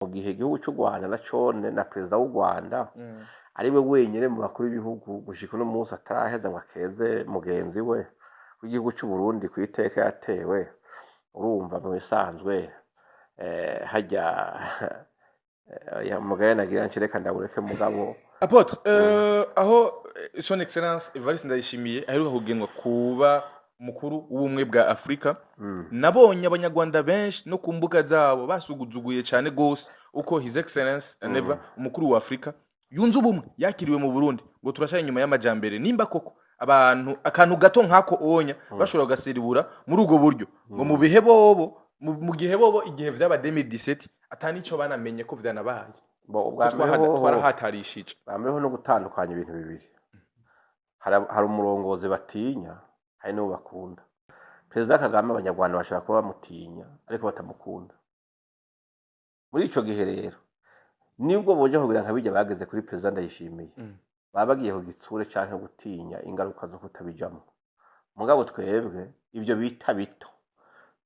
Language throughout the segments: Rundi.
Mu gihe igihugu cy'u Rwanda na cone na perezida w'u Rwanda ari we wenyine mu bakuru b'ibihugu gushika uno munsi ataraheza ngo akeze mugenzi we w'igihugu cy'u Burundi ku iteka yatewe. Urumva mu bisanzwe hajya mugabo nagira nshireka ndawureke mugabo. Apôtre, aho Son Excellence Evariste Ndayishimiye aheruka kugenwa kuba umukuru w'Ubumwe bwa Afrika, nabonye Abanyarwanda benshi no ku mbuga zabo basuguzuguye cyane gose uko His Excellence Neva, umukuru wa Afrika yunze ubumwe, yakiriwe mu Burundi, ngo turashaka inyuma y'amajambere. Nimba koko abantu akantu gato nk'ako onya bashobora kugaseribura muri ubwo buryo, ngo mu bihe bobo mu gihe bobo igihe vyaba 2017 atanico banamenye ko vyanabaye. Bo ko ubwa mbere hoho twarahatarishije. Bwa mbere ho no gutandukanya ibintu bibiri. Hari umurongozi batinya, hari n'uwo bakunda. Perezida Kagame Abanyarwanda bashobora kuba bamutinya ariko batamukunda. Muri ico gihe rero nibwo boja kugira nka bijya bageze kuri perezida Ndayishimiye, baba bagiye ku gitsure canke gutinya ingaruka zo kutabijamwo. Mugabo twebwe ivyo bita bito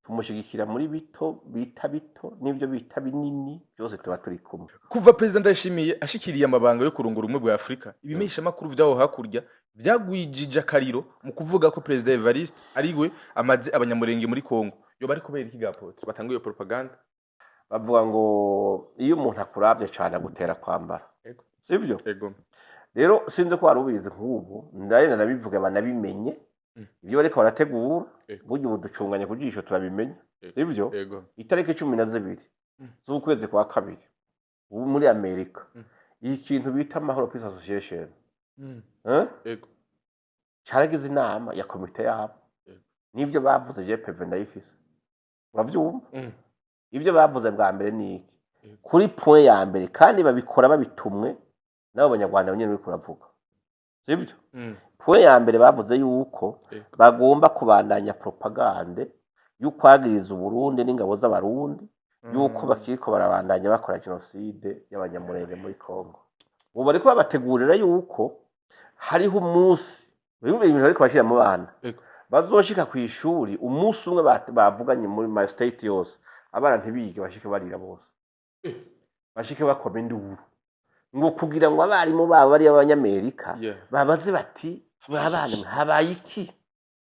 tumushigikira muri bito bita bito n'ivyo bita binini byose tuba turi kumwe. Kuva Perezida Ndayishimiye ashikiriye amabanga yo kurongora Ubumwe bwa Afurika, ibimeshamakuru vy'aho hakurya vyagwijije akariro mu kuvuga ko Perezida Evariste ari we amaze Abanyamurenge muri Kongo. Yoba ari kubera iki ga, apôtre, batanga iyo propaganda? Bavuga ngo iyo umuntu akuravye cane agutera kwambara. Sibyo? Ego. Rero sinzi ko wari ubizi, nk'ubu ndagenda nabivuga banabimenye ibyo bariko barategura. Burya ubu ducunganye ku jisho turabimenya. Sibyo? Ego. Itariki 12 z'ukwezi kwa kabiri ubu muri Amerika, iyi kintu bita Amahoro Peace Association, eh? Ego. Caragize inama ya komite yabo. N'ibyo bavuze je PV ndayifise, uravyumva? Ibyo bavuze bwa mbere ni iki? Kuri point ya mbere, kandi babikora babitumwe n'abo Banyarwanda nyene uriko uravuga, sibyo? Point ya mbere bavuze yuko bagomba kubandanya propagande y'ukwagiriza Uburundi n'ingabo z'Abarundi yuko bakiriko barabandanya bakora jenoside y'Abanyamurenge muri Kongo. Ubu bariko babategurira yuko hariho umunsi bimwe ibintu bariko bashira mu bana bazoshika ku ishuri umunsi umwe bavuganye muri ma state yose, abana ntibige, bashike barira bose, bashike bakoma induru, ngo kugira ngo abarimu babo bari Abanyamerika babaze bati: "Abana mwe, habaye iki?"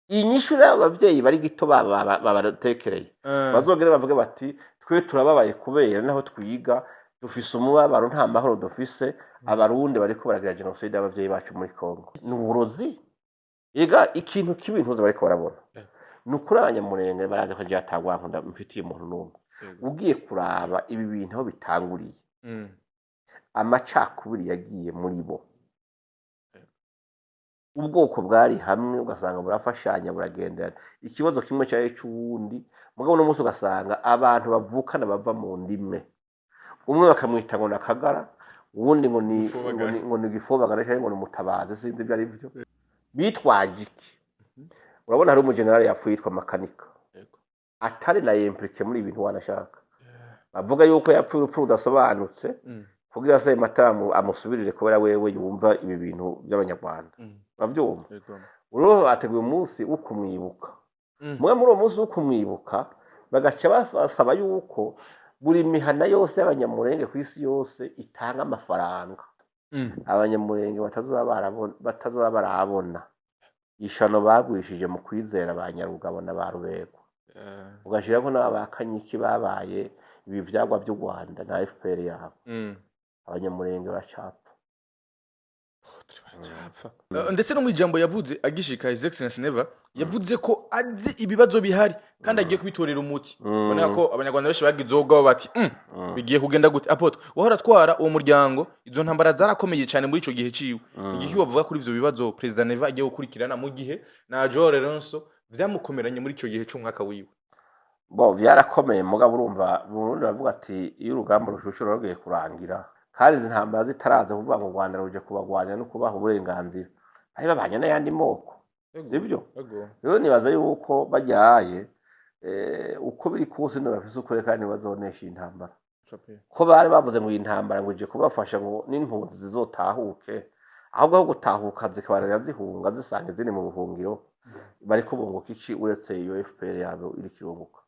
Iyi nyishu rero abavyeyi bari gito babatekereye bazogere bavuge bati: "Twe turababaye kubera naho twiga dufise umubabaro, nta mahoro dufise, Abarundi bariko baragira jenoside y'abavyeyi bacu muri Kongo." Ni uburozi. Ega ikintu kibi ntuzi bariko barabona. Ni ukuri Abanyamurenge barazi ko atagwa nkunda mfitiye umuntu n'umwe. Ugiye kuraba ibi bintu aho bitanguriye, amacakubiri yagiye muri bo. Ubwoko bwari hamwe ugasanga burafashanya, buragenderana, ikibazo kimwe cyari c'uwundi. Mugabo uno munsi ugasanga abantu bavukana bava mu ndimwe, umwe bakamwita ngo ni Akagara, uwundi ngo ni Gifobagana. ngo ni Gifobagana cyangwa ngo ni Umutabazi, sinzi ibyo ari byo. Bitwaje iki? Urabona hari umujenerali yapfuye yitwa Makanika, atari na impliqué muri ibintu wanashaka. Bavuga yuko yapfuye urupfu rudasobanutse kugira se matamu amusubirire, kubera wewe yumva ibi bintu by'Abanyarwanda. Uravyumva? Ego. Rero bateguye umunsi wo kumwibuka. Mwe muri uwo munsi wo kumwibuka bagaca basaba yuko buri mihana yose y'Abanyamurenge ku isi yose itanga amafaranga. Abanyamurenge batazoba barabona ishano bagwishije mu kwizera ba Nyarugabo na ba Rubego, ugashirako n'aba ba Kanyiki babaye ibi vyagwa vy'u Rwanda na FPR yabo. Abanyamurenge baracapfa. Baracapfa. Ndetse no mu ijambo yavuze agishika, His Excellence Neva yavuze ko azi ibibazo bihari kandi agiye kubitorera umuti. Ubona ko Abanyarwanda benshi bagize ubwoba bati: Bigiye kugenda gute?" Apôtre, wahora atwara uwo muryango, izo ntambara zarakomeye cyane muri ico gihe ciwe. Igiki bavuga kuri ivyo bibazo Perezida Neva agiye gukurikirana mu gihe na João Lourenço vyamukomeranye muri ico gihe c'umwaka wiwe? Bo vyarakomeye, mugabo urumva mu Burundi bavuga ati: "Iyo urugamba rushushe ruba rugiye kurangira." Kandi izi ntambara zitaraza kuvuga ngo u Rwanda ruje kubagwanya no kubaha uburenganzira, bari babanye n'ayandi moko, sibyo? Ego. Rero nibaza yuko bajyaye uko biri kose ntibafise ukuri kandi bazonesha iyi ntambara. Ko bari bavuze ngo iyi ntambara ngo ije kubafasha ngo n'impunzi zizotahuke, ahubwo aho gutahuka zikabanira zihunga zisanga izindi mu buhungiro. Bariko bunguka iki uretse iyo FPR yabo iriko irunguka?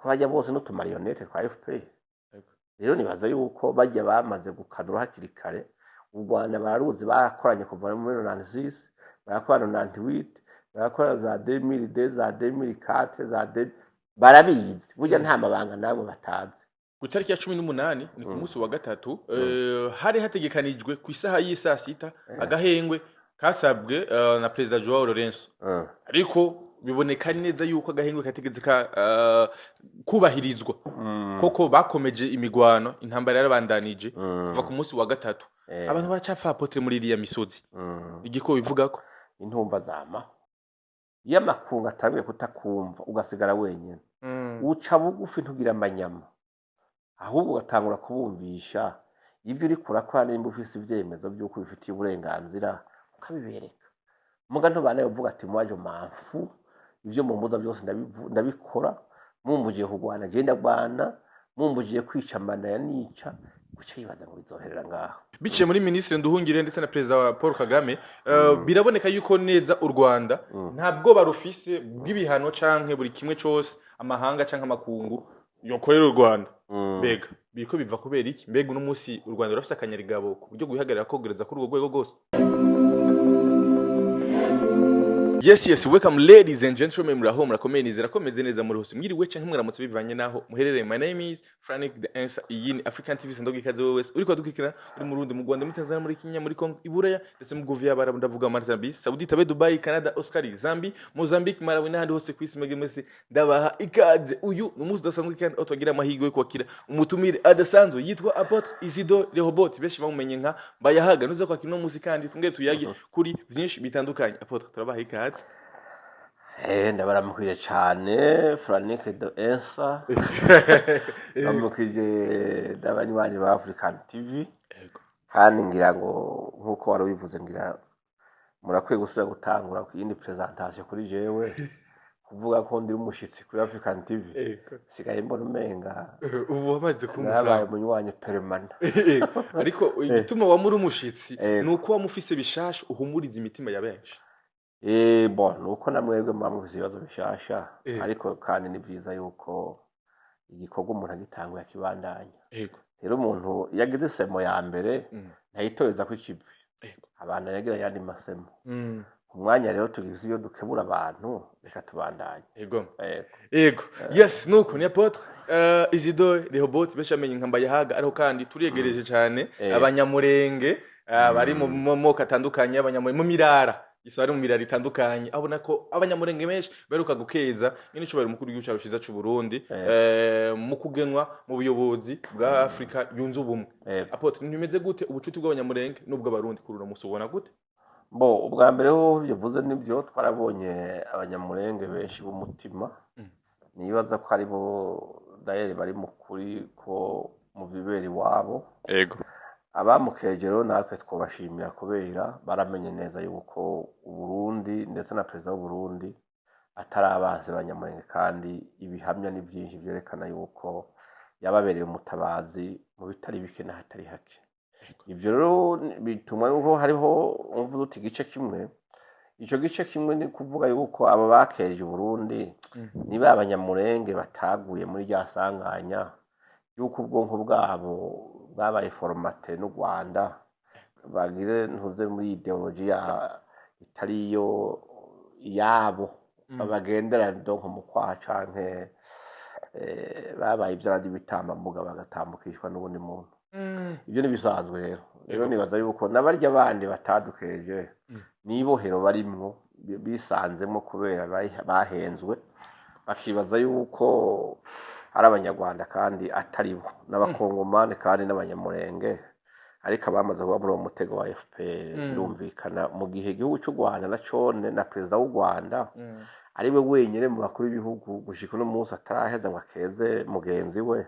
Ko bajya bose n'utu marionnettes twa FPR. Ego. Rero nibaza yuko bajya bamaze gukanura hakiri kare. U Rwanda bararuzi, barakoranye kuva muri 96, barakora 98, barakora za 2002, za 2004, za 2000, barabizi. Burya nta mabanga namwe batazi. Ku itariki ya 18, ni ku munsi wa gatatu, hari hategekanijwe ku isaha y'isaa 6 agahengwe kasabwe na Perezida Joao Lourenço, ariko biboneka neza yuko agahengwe katigeze ka kubahirizwa, koko bakomeje imigwano, intambara yarabandanije kuva ku munsi wa gatatu. Abantu baracapfa, apôtre, muri iriya misozi. Igiko bivugako? Intumva zama iyo amakungu atanguye kutakumva, ugasigara wenyine, uca bugufi, ntugira amanyama, ahubwo ugatangura kubumvisha ibyo uriko urakora. Nimba ufise ivyemezo vy'uko ubifitiye uburenganzira, ukabibereka. Muga ntubanaye uvuga ati: "Mwaje mamfu, ivyo mumbuza byose ndabikora. Mumbujiye kurwana, je ndagwana. Mumbujiye kwica, amana ya nica." Guca yibaza ngo bizoherera ngaho. Biciye muri Minisitiri Nduhungire ndetse na Perezida wa Paul Kagame, biraboneka yuko neza u Rwanda nta bwoba rufise bw'ibihano canke buri kimwe cose amahanga canke amakungu yokorera u Rwanda. Mbega biriko biva kubera iki? Mbega uno munsi u Rwanda rurafise akanyarigabo ku buryo guhagarara kogereza kuri urwo rwego rwose? Yes, welcome ladies and gentlemen, muraho, murakomeye? Nizera ko meze neza muri hose. Mwiriwe canke mwaramutse bivanye naho muherereye. My name is Frank the Answer. Iyi ni African TV. Sandoga ikaze wewe wese uriko dukurikirana, uri mu Burundi, mu Rwanda, muri Tanzania, muri Kenya, muri Congo, i Buraya ndetse mu Guvi y'Abarabu, ndavuga Mozambique, Saudi Arabia, Dubai, Canada, Oscar, Zambia, Mozambique, Malawi n'ahandi hose ku isi. Mwebwe mwese ndabaha ikaze. Uyu ni umunsi udasanzwe kandi aho twagira amahirwe yo kwakira umutumire adasanzwe yitwa Apôtre Isidore Rehoboth, benshi bamumenye nka Bayahaga. Nuza kwakira uno munsi kandi tungere tuyage kuri vyinshi bitandukanye. Apôtre, turabaha ikaze. Ndabaramukije cane, Frank the Answer. Ndabaramukije n'abanywanyi ba African TV. Kandi ngira ngo nk'uko wari ubivuze, ngira murakwiye gusubira gutangura ku yindi présentation kuri jewe, kuvuga ko ndi umushitsi kuri African TV. Sigaye mbona umenga Ubu wamaze nabaye kumusanga. umunywanyi permanent. Ariko igituma wamuri umushitsi ni uko wamufise bishasha uhumuriza imitima ya benshi. Bon, nuko namwebwe muba mufise ibibazo bishasha. Ariko kandi ni byiza yuko igikorwa umuntu agitanguye akibandanya. Rero umuntu iyo agize isemo ya mbere, ntayitoreza ko ikivi, abantu yagira ayandi masemo. Umwanya rero tugize iyo dukebura abantu, reka tubandanye. Yego. Yego, yes, nuko ni Apôtre Isidore Rehoboth, benshi bamenye nka Mbayahaga. Ariko kandi turiyegereje cyane abanyamurenge, bari mu moko atandukanye, abanyamurenge mu mirara isa, bari mu mirara itandukanye. Abona ko abanyamurenge benshi baheruka gukeza nyine icubahiro umukuru w'igihugu cyacu ciza c'u Burundi mu kugenwa mu buyobozi bwa Afrika yunze ubumwe. Apôtre, ntibimeze gute ubucuti bw'abanyamurenge n'ubw'abarundi kuri uno musi? Ubona gute? Bo, ubwa mbere ho ibyo uvuze nibyo, twarabonye abanyamurenge benshi b'umutima. Nibaza ko aribo dayeri bari mu kuri ko mu bibera iwabo. Abamukeje rero natwe twabashimira kubera baramenye neza yuko Uburundi ndetse na perezida w'Uburundi atari abansi b'abanyamurenge, kandi ibihamya ni byinshi byerekana yuko yababereye umutabazi mu bitari bike n'ahatari hake. Ibyo rero bituma yuko hariho uvuze uti igice kimwe. Ico gice kimwe ni kuvuga yuko abo bakeje Uburundi niba abanyamurenge bataguye muri rya sanganya yuko ubwonko bwabo bwabaye formaté n'u Rwanda, bagire ntuze muri idéologie ya itari iyo iyabo, bagendera donc mu kwaha canke babaye ivyara by'ibitambambuga, bagatambukishwa n'ubundi muntu. Ibyo ni bisanzwe. Rero nibaza yuko n'abarya bandi batadukeje n'ibohero barimwo bisanzemo kubera bahenzwe, bakibaza yuko ari abanyarwanda kandi atari bo, n'abakongomani kandi n'abanyamurenge. Ariko abamaze kuba muri uwo mutego wa FPR, birumvikana, mu gihe igihugu cy'u Rwanda na cone na perezida w'u Rwanda ari we wenyine mu bakuru b'ibihugu gushika uno munsi ataraheza ngo akeze mugenzi we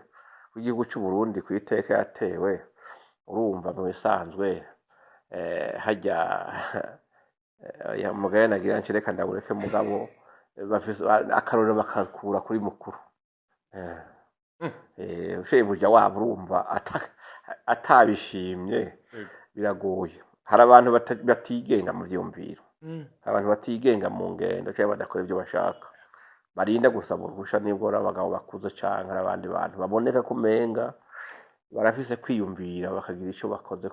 w'igihugu cy'u Burundi ku iteka yatewe. Urumva mu bisanzwe hajya mugabo nagira nce reka ndawureke, mugabo bafise akarorero bakakura kuri mukuru. Shebuja wabo, urumva atabishimye biragoye. Hari abantu batigenga mu vyiyumviro, abantu batigenga mu ngendo cyangwa badakora ibyo bashaka, barinda gusaba uruhusha, nibwo ari abagabo bakuze canke ari abandi bantu baboneka ko umenga. Barafise kwiyumvira, bakagira ico bakoze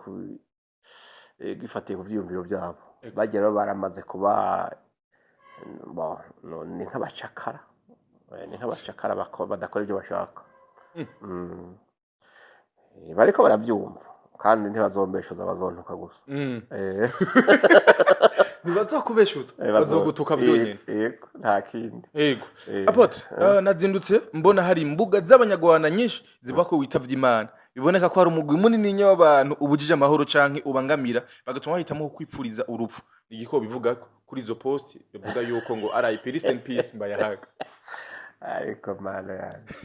gifatiye ku vyiyumviro vyabo. Bagiye rero baramaze kuba bon, no, ni nk'abacakara. Ni nk'abacakara badakora ibyo bashaka. Bariko baravyumva kandi ntibazombeshuza, bazontuka gusa. Ntibazokubeshuza, bazogutuka vyonyene. Yego, nta kindi. Yego. Apôtre, nazindutse mbona hari imbuga z'abanyarwanda nyinshi zivuga ko witavye Imana. Biboneka ko hari umugwi munini w'abantu ubujije amahoro canke ubangamira, bagatuma bahitamo kwipfuriza urupfu. Igiko bivuga kuri izo post bivuga yuko ngo RIP, rest in peace Mbayahaga? Ariko Mana yanjye,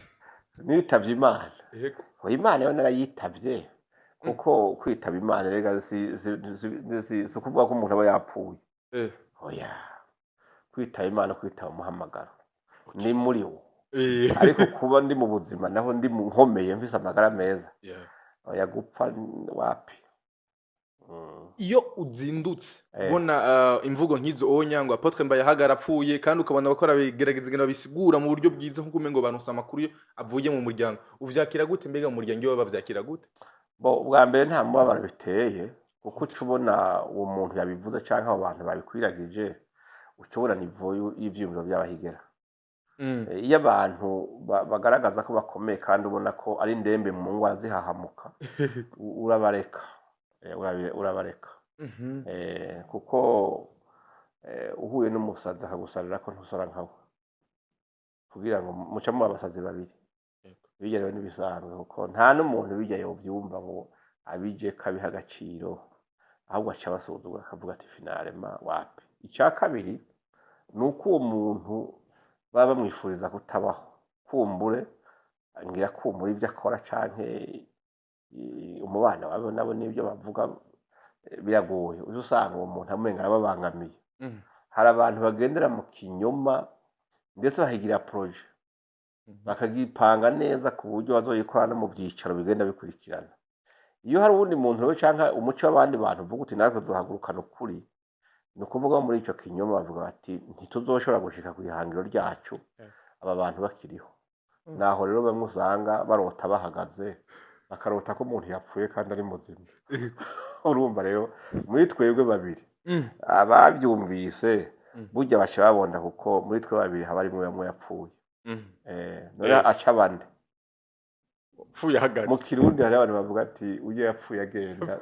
nitavye Imana? Yego. Oya, Imana yo narayitavye, kuko kwitaba Imana rega si ukuvuga ko umuntu aba yapfuye. Oya, kwitaba Imana, kwitaba umuhamagaro ni muri wo. Ariko kuba ndi mu buzima naho ndi mu nkomeye, mfise amagara meza. Oya, gupfa wapi. Iyo uzindutse ubona imvugo nk'izo onya ngo Apôtre Mbayahaga arapfuye, kandi ukabona bakora bigerageza ingene babisigura mu buryo bwiza nk'uko umengo baronse amakuru yo avuye mu muryango, uvyakira gute? Mbega mu muryango iwawe bavyakira gute? Bo, ubwa mbere nta mubabaro biteye, kuko uca ubona uwo muntu yabivuze canke abo bantu babikwiragije, uca ubona niveau y'ivyiyumviro vy'abahigera. Iyo abantu bagaragaza ko bakomeye kandi ubona ko ari ndembe mu ngwara zihahamuka, urabareka. Urabareka. Kuko uhuye n'umusazi akagusarira ko ntusara nkawe, kugira ngo muca muba abasazi babiri. Bijya rero n'ibisanzwe, kuko nta n'umuntu bijya yovyumva ngo abije kabiha agaciro, ahubwo aca abasuzugura akavuga ati finalement wapi. Icya kabiri ni uko uwo muntu baba bamwifuriza kutabaho, kumbure ngira kumbura ibyo akora canke umubano wabo nabo n'ibyo bavuga, biragoye. Uza usanga uwo muntu amenga arababangamiye. Hari abantu bagendera mu kinyoma, ndetse bakagira projet, bakagipanga neza ku buryo bazoyikora no mu byicaro bigenda bikurikirana. Iyo hari uwundi muntu rero canke umuco w'abandi bantu uvuga uti natwe duhagurukana ukuri, ni ukuvuga muri ico kinyoma bavuga bati ntituzoshobora gushika ku ihangiro ryacu aba bantu bakiriho. Naho rero bamwe usanga barota bahagaze, bakarota ko umuntu yapfuye kandi ari muzima. Urumva rero muri twebwe babiri ababyumvise burya baca babona, kuko muri twe babiri haba harimwo bamwe yapfuye. None aca bande? Pfuye ahagaze. Mu Kirundi hari abantu bavuga ati uyo yapfuye agenda,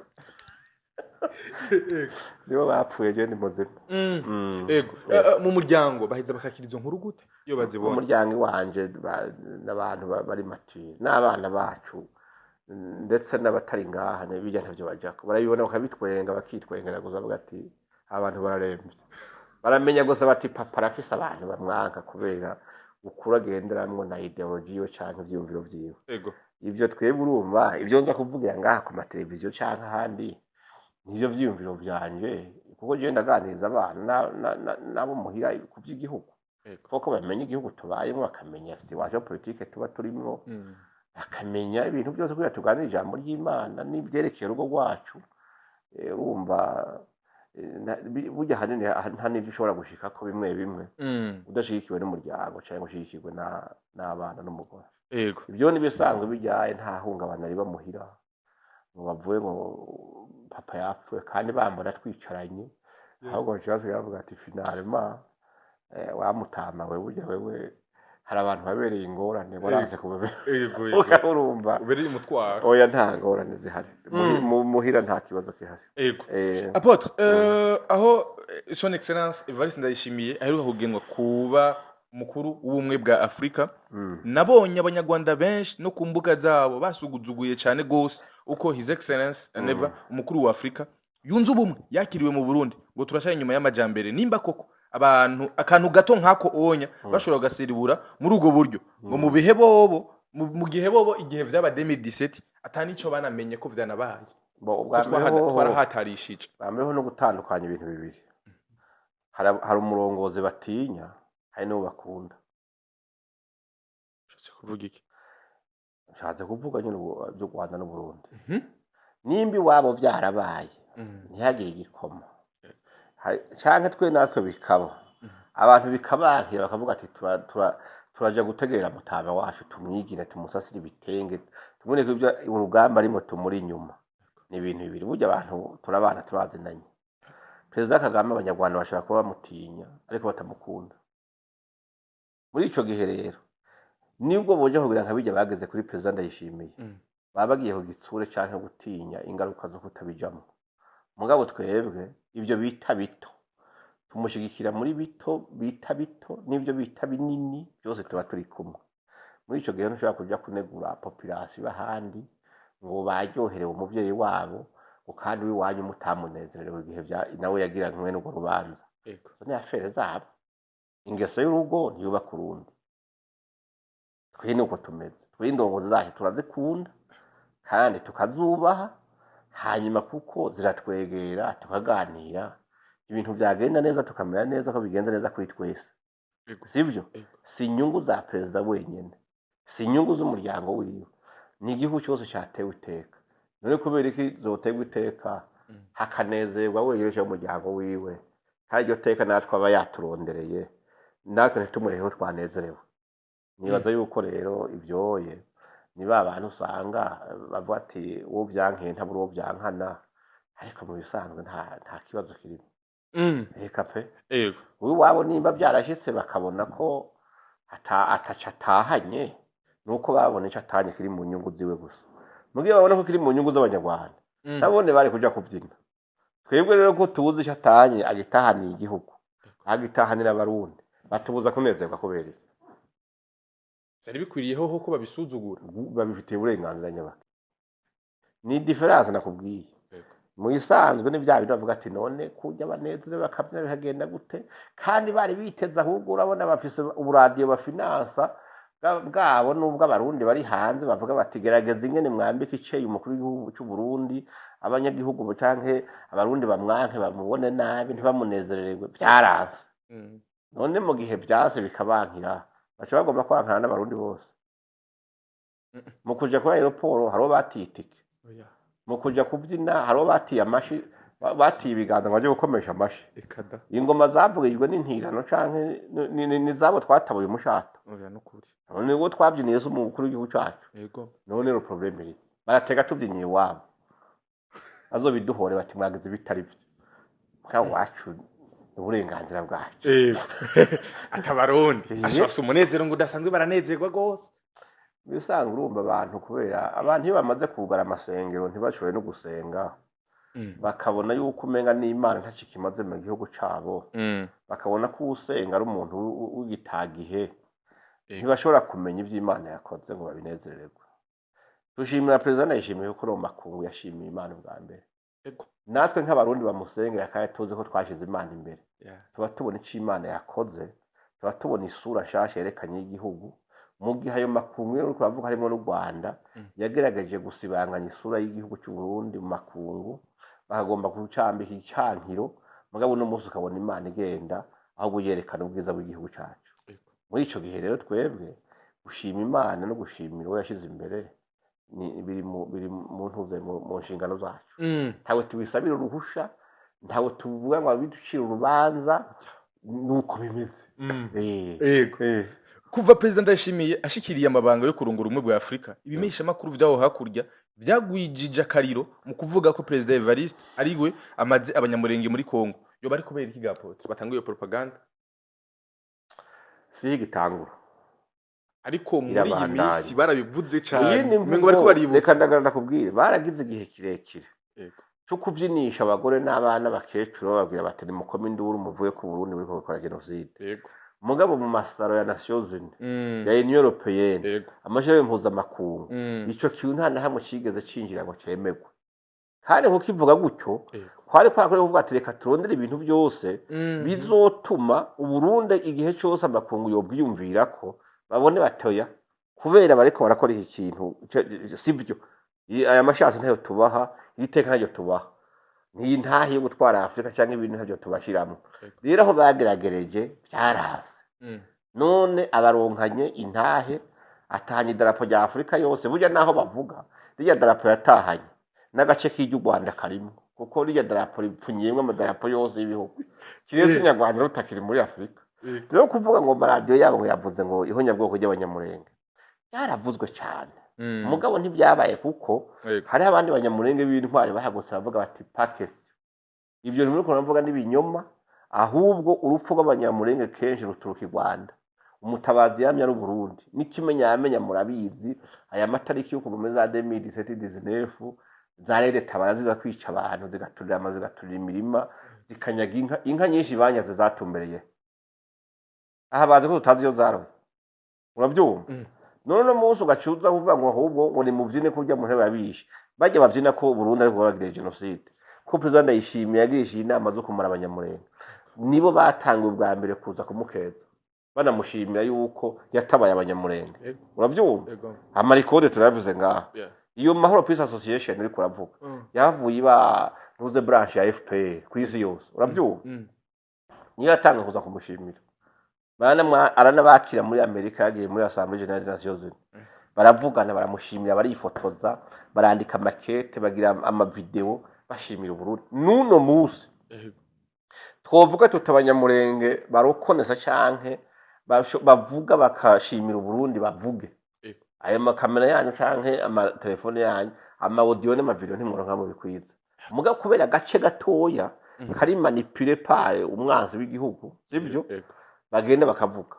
nibo bapfuye, je ndi muzima. Ego. Mu muryango baheza bakakira izo nkuru gute iyo Mu bazibonye? muryango iwanje n'abantu bari mature n'abana bacu, ndetse n'abatari ngaha, bijya ntavyo bajako, barabibona bakabitwenga, bakitwengera gusa, bavuga ati abantu bararemvye. Baramenya gusa bati papa arafise abantu bamwanka kubera ukuri agenderamwo na idéologie yiwe canke ivyiyumviro vyiwe. Ivyo twebwe urumva ivyo nza kuvugira ngaha ku mateleviziyo canke ahandi nivyo vyiyumviro vyanje, kuko jewe ndaganiriza abana nabo muhira ku vy'igihugu, kuko bamenya igihugu tubayemo, bakamenya situation politique tuba turimwo, bakamenya ibintu byose kugira tuganire ijambo ry'Imana n'ibyerekeye urugo rwacu. Urumva burya ahanini nta n'ibyo ushobora gushikako bimwe bimwe udashigikiwe n'umuryango cyangwa ushigikirwe n'abana n'umugore. Ibyo ni ibisanzwe bijyaye, nta hungabana riba muhira ngo bavuye ngo papa yapfuye kandi bambona twicaranye, ahubwo baca basigaye bavuga ati finalement wamutama we, burya wewe hari abantu babereye ingorane, waranze kubabera. Ego, ego. Urumva Ubereye umutwaro. Oya, nta ngorane zihari. Muhira nta kibazo gihari. Apôtre, aho Son Excellence Evariste Ndayishimiye aheruka kugenwa kuba umukuru w'ubumwe bwa Afrika, nabonye abanyarwanda benshi no ku mbuga zabo basuguzuguye cyane gose uko His Excellence Neva, umukuru wa Afrika yunze ubumwe, yakiriwe mu Burundi, ngo turashaka inyuma y'amajambere. Nimba koko abantu akantu gato nk'ako onya bashobora kugaseribura muri ubwo buryo, ngo mu bihe bobo mu gihe bobo igihe vyaba 2017 atanico banamenye ko vyanabaye. Bo, ubwa Ko mbere hoho twarahatarishije. Bwa mbere ho no gutandukanya ibintu bibiri. Hari umurongozi batinya, hari n'uwo bakunda. Ushatse kuvuga iki? Nshatse kuvuga nyine ubu by'u Rwanda n'Uburundi. Nimba iwabo byarabaye ntihagire igikoma, canke twe natwe bikaba, abantu bikabankira bakavuga ati turaja gutegera mutama wacu, tumwigire, tumusasire ibitenge. Tumwereke ko ibyo urugamba arimo tumuri inyuma. Ni ibintu bibiri. Burya abantu turabana, turazinanye. Perezida Kagame, Abanyarwanda bashobora kuba bamutinya ariko batamukunda. Muri ico gihe rero, nibwo boja kugira nka bijya bageze kuri Perezida Ndayishimiye, baba bagiye ku gitsure canke gutinya ingaruka zo kutabijamwo. Mugabo twebwe ibyo bita bito tumushigikira muri bito bita bito, n'ibyo bita binini byose tuba turi kumwe. Muri ico gihe ntushobora kuja kunegura population ahandi ngo baryoherewe umuvyeyi wabo, ngo kandi uw'iwanyu mutamunezerewe igihe nawe yagira nkwe n'urwo rubanza. Izo ni affaires zabo. Ingeso y'urugo ntiyubaka urundi. Twe nuko tumeze. Twe indongozi zacu turazikunda kandi tukazubaha, hanyuma kuko ziratwegera tukaganira, ibintu byagenda neza tukamera neza ko bigenza neza kuri twese. Sibyo? Ego. Si inyungu za perezida wenyine, si inyungu z'umuryango wiwe, ni igihugu cyose cyatewe iteka. None kubera iki zoterwa iteka hakanezerwa wenyine cyangwa umuryango wiwe, kandi iryo teka natwe aba yaturondereye, natwe ntitumureho twanezerewe? Nibaza yuko rero ibyoye ni ba bantu usanga bavuga ati uwo byankiye ntabura uwo byankana, ariko mu bisanzwe nta kibazo kirimo. Reka pe. Uw'iwabo nimba byarashyitse bakabona ko ataco atahanye, nuko babona ico atahanye kiri mu nyungu ziwe gusa. Mugihe babona ko kiri mu nyungu z'Abanyarwanda, nabone bari kuja kuvyina. Twebwe rero ko tuzi ico atahanye, agitahaniye igihugu, agitahanira Abarundi, batubuza kunezerwa kubera iki? Vyari bikwiriyeho ko babisuzugura? Babifitiye uburenganzira nyabaki? Ni différence nakubwiye. Mu isanzwe ni bya bintu bavuga ati none kujya banezere bakabyina bikagenda gute, kandi bari biteze. Ahubwo urabona bafise uburadiyo bafinansa bwabo n'ubwo Abarundi bari hanze bavuga bati gerageza ingene mwambike iceye umukuru w'igihugu cy'u Burundi, abanyagihugu canke Abarundi bamwanke, bamubone nabi, ntibamunezererwe. Byaranse. None mu gihe vyanse bikabankira, baca bagomba kwankana n'Abarundi bose. Mu kuja kuri aéroport hariho batiye itike. Oya. Mu kuja kubyina hariho batiye amashi, batiye ibiganza ngo baje gukomesha amashi. Eka da. Ingoma zavugijwe n'intirano canke ni zabo twatabuye umushato? Oya, nukuri. None uwo twabyiniye si umukuru w'igihugu cacu? Yego. None rero problème iri baratega tubyiniye iwabo, bazobiduhore bati mwagize ibitari byo. Mugabo wacu ni uburenganzira bwacu. Yego, atabarundi Iye. Asha, bafise umunezero ngo udasanzwe, baranezerwa rwose. Bisanzwe urumva abantu, kubera abantu iyo bamaze kugara amasengero ntibashobore no gusenga, bakabona yuko umenga n'Imana ntacyo kimaze mu gihugu cabo, bakabona ko usenga ari umuntu w'igitagihe, ntibashobora kumenya ibyo Imana yakoze ngo babinezererwe. Dushimira Perezida Ndayishimiye ko mu makungu yashimiye Imana ubwa mbere. Natwe nk'Abarundi bamusengera kandi tuzi ko twashyize Imana imbere, tuba tubona icyo Imana yakoze, tuba tubona isura nshasha yerekanye y'igihugu. Mu gihe ayo makungu rero uriko uravuga harimo n'u Rwanda, yagerageje gusibanganya isura y'igihugu cy'u Burundi mu makungu, bakagomba kucambika icankiro. Mugabo uno munsi ukabona Imana igenda ahubwo yerekana ubwiza bw'igihugu cacu. Muri ico gihe rero twebwe gushima Imana no gushimira uwo yashize imbere ni biri mu ntuze mu nshingano zacu. Ntawe tubisabira uruhusha, ntawe tuvuga ngo abiducira urubanza, nuko bimeze. Yego. Kuva Perezida Ndayishimiye ashikiriye amabanga yo kurongora Ubumwe bwa Afurika, ibimenyeshamakuru vy'aho hakurya vyagwijije akariro mu kuvuga ko Perezida Evariste ari we amaze Abanyamurenge muri Kongo. Yoba ari kubera iki ga apôtre batanga iyo propaganda? Si igitangura. Ariko muri iyi Irabandanya. minsi barabivuze Iyindi cane, mvugo, umengo bariko baributsa. Reka ndagara ndakubwire, baragize igihe kirekire cyo kubyinisha abagore n'abana, abakecuru, bababwira bati nimukome induru muvuye ku Burundi buriko bukora jenoside. Mugabo mu masaro ya Nations Unies, ya Union Européenne, amashirahamwe mpuzamakungu, ico kintu nta na hamwe cigeze cinjira ngo cemerwe. Kandi kukivuga gutyo kwari kwa kuvuga ati reka turondere ibintu byose bizotuma Uburundi igihe cyose amakungu yobwiyumvirako, babone batoya kubera bariko barakora iki kintu sivyo. Aya mashasi ntayo tubaha, iri teka ntaryo tubaha, ntiyi ntahe yo gutwara Afurika cyangwa ibintu ntabyo tubashiramwo. Rero aho bageragereje byaraze. None abaronkanye intahe, atahanye idarapo rya Afurika yose. Burya naho bavuga rirya darapo yatahanye n'agace k'iryo u Rwanda karimo, kuko rirya darapo ripfunyiyemwo amadarapo yose y'ibihugu kiretse Inyarwanda rutakiri muri Afurika. Rero kuvuga ngo amaradiyo yabo ngo yavuze ngo ihonyabwoko ry'Abanyamurenge, byaravuzwe cyane. Mugabo ntibyabaye kuko hariho abandi Banyamurenge b'intwari bahagurutse bavuga bati: "Pakesi, ibyo ntimuriko muravuga n'ibinyoma, ahubwo urupfu rw'Abanyamurenge kenshi ruturuka i Rwanda. Umutabazi yamye ari Uburundi." N'ikimenya yamenya, murabizi aya matariki yo kuva muri za 2017, 19, za RED-Tabara ziza kwica abantu, zigaturira amazu, zigaturira imirima, zikanyaga inka. Inka nyinshi banyaze zatumbereye aha, bazi ko tutazi iyo zaroye, uravyumva? None uno munsi ugacuza uvuga ngo ahubwo ngo nimuvyine kurya mu ntebe yabishe, bajya bavyina ko Burundi ariko babagiriye génocide, ko Perezida Ndayishimiye yagirishije inama zo kumara Abanyamurenge. Nibo batanguye ubwa mbere kuza kumukeza, banamushimira yuko yatabaye Abanyamurenge. Uravyumva? Yego. Amarikode turayavuze ngaha. Iyo Mahoro Peace Association uriko uravuga yavuye iba ntuze branche ya FPR ku isi yose, uravyumva? Niyo yatanga kuza kumushimira. Aranabakira muri Amerika, yagiye muri Assemblée Générale des Nations Unies, baravugana, baramushimira, barifotoza, barandika makete, bagira amavideo bashimira Uburundi. N'uno munsi twovuga tuti Abanyamurenge barokonesa canke bavuga bakashimira Uburundi, bavuge. Ayo makamera yanyu canke amatelefone yanyu, ama audio n'amavideo ntimworonka mu bikwiza. Mugabo kubera agace gatoya kari manipulé par umwanzi w'igihugu, sivyo? Yego. Bagenda bakavuga,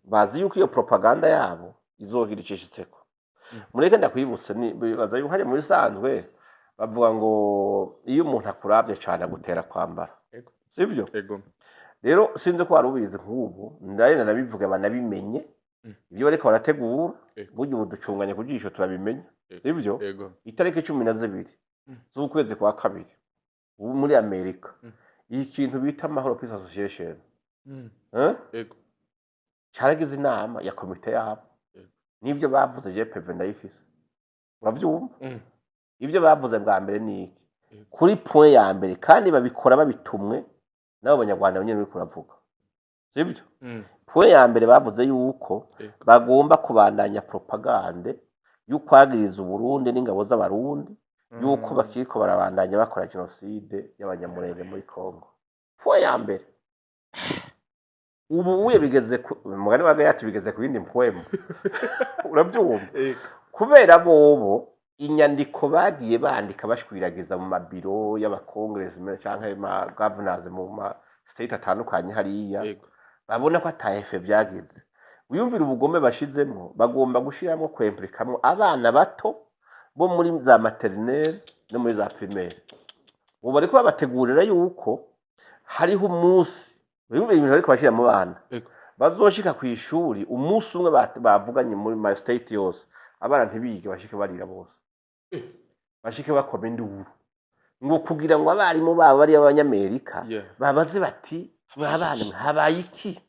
bazi yuko iyo propaganda yabo izogira icishitseko. Mureke ndakwibutse, bibaza yuko hajya muri bisanzwe bavuga ngo iyo umuntu akuravye cane agutera kwambara. Sivyo? Yego. Rero sinzi ko wari ubizi, nk'ubu ndagenda nabivuga banabimenye ibyo bariko barategura. Burya ubu ducunganye ku jisho, turabimenya. Sivyo? Yego. Itariki 12 z'ukwezi kwa kabiri, ubu muri Amerika, iyi kintu bita Amahoro Peace Association, eh? Yego. Caragize inama ya komite yabo. N'ibyo bavuze je PV ndayifise, uravyumva? Ibyo bavuze bwa mbere ni iki? Kuri point ya mbere, kandi babikora babitumwe n'abo Banyarwanda nyene uriko uravuga, sibyo? Point ya mbere bavuze yuko bagomba kubandanya propagande y'ukwagiriza Uburundi n'ingabo z'Abarundi yuko bakiriko barabandanya bakora génocide y'Abanyamurenge muri Congo. Point ya mbere. Ubu uye bigeze ku mugani wa Gayati, bigeze ku yindi mpwemu, urabyumva? Yego. Kubera bobo inyandiko bagiye bandika bashwiragiza mu mabiro y'abakongresi canke ma governors mu ma state atandukanye hariya, babona ko ata effet vyagize. Wiyumvira ubugome bashizemwo, bagomba gushiramwo kwempurikamwo abana bato bo muri za maternelle no muri za primaire. Ubu bariko babategurira yuko hariho umunsi, wiyumvira ibintu bariko bashira mu bana, bazoshika kw'ishuri umunsi umwe bavuganye muri ma state yose, abana ntibige, bashike barira bose, bashike bakoma induru, ngo kugira ngo abarimu babo bari abanyamerika babaze bati: "Abana mwe, habaye iki?"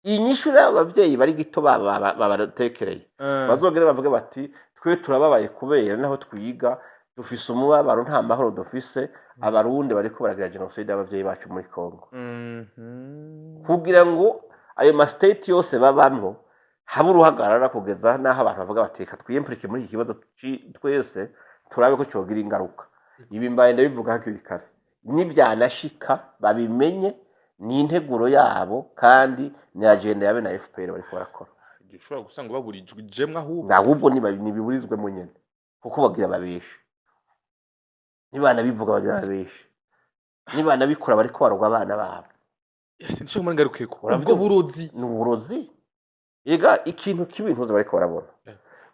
Iyi nyishu rero abavyeyi bari gito babatekereye, bazogere bavuge bati: "Twe turababaye kubera naho twiga dufise umubabaro, nta mahoro dufise, Abarundi bariko baragira génocide y'abavyeyi bacu muri Congo." Kugira ngo ayo ma state yose babamwo habe uruhagarara, kugeza n'aho abantu bavuga bati: "Reka twiyempurike muri iki kibazo twese, turabe ko cyogira ingaruka." Ibi mbaye ndabivuga hakiri kare, nibyanashika babimenye, ni integuro yabo kandi ni agenda yabe na FPR bariko barakora. Igihe ushobora gusanga baburijwemo ahubwo. Ahubwo nibiburizwemo nyene, kuko bagira babeshe, nibanabivuga bagira babeshe, nibanabikora bariko barogwa abana babo. Yes, ndashaka muri ngarukeko Uravyumva? ubwo burozi. Ni uburozi. Ega ikintu kibi ntuzi bariko barabona.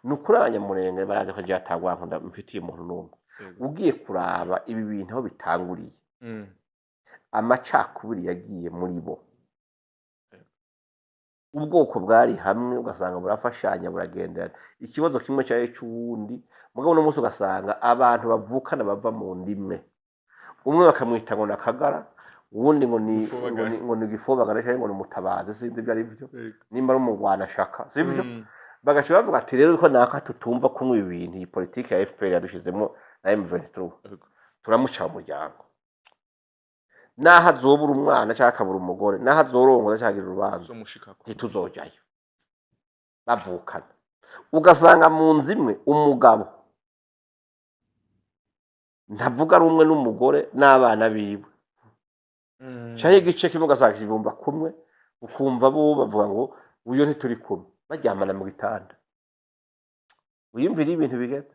Ni ukuri Abanyamurenge barazi ko atagwa nkunda mfitiye umuntu n'umwe. Ugiye kuraba ibi bintu aho bitanguriye, amacakubiri yagiye muri bo. Ubwoko bwari hamwe, ugasanga burafashanya, buragenderana, ikibazo kimwe cyari cy'uwundi. Mugabo uno munsi ugasanga abantu bavukana bava mu ndimwe, umwe bakamwita ngo ni akagara, uwundi ngo ni Gifobagana. ngo ni gifobagana cyangwa ngo ni umutabazi, sinzi ibyo ari byo, nimba ari umugwanashaka, sibyo? Bagaca bavuga ati: "Rero ko naka tutumva kunywa ibi bintu, iyi politiki ya FPR yadushizemo na M23, turamuca mu muryango, naho azobura umwana cyangwa akabura umugore, naho azorongora cyangwa agira urubanza, Uzomushikako. ntituzojyayo." Bavukana, ugasanga mu nzu imwe umugabo ntavuga rumwe n'umugore n'abana biwe, canke igice kimwe ugasanga kivumba kumwe, ukumva bo bavuga ngo uyo ntituri kumwe, baryamana mu gitanda. Wiyumvire ibintu bigeze.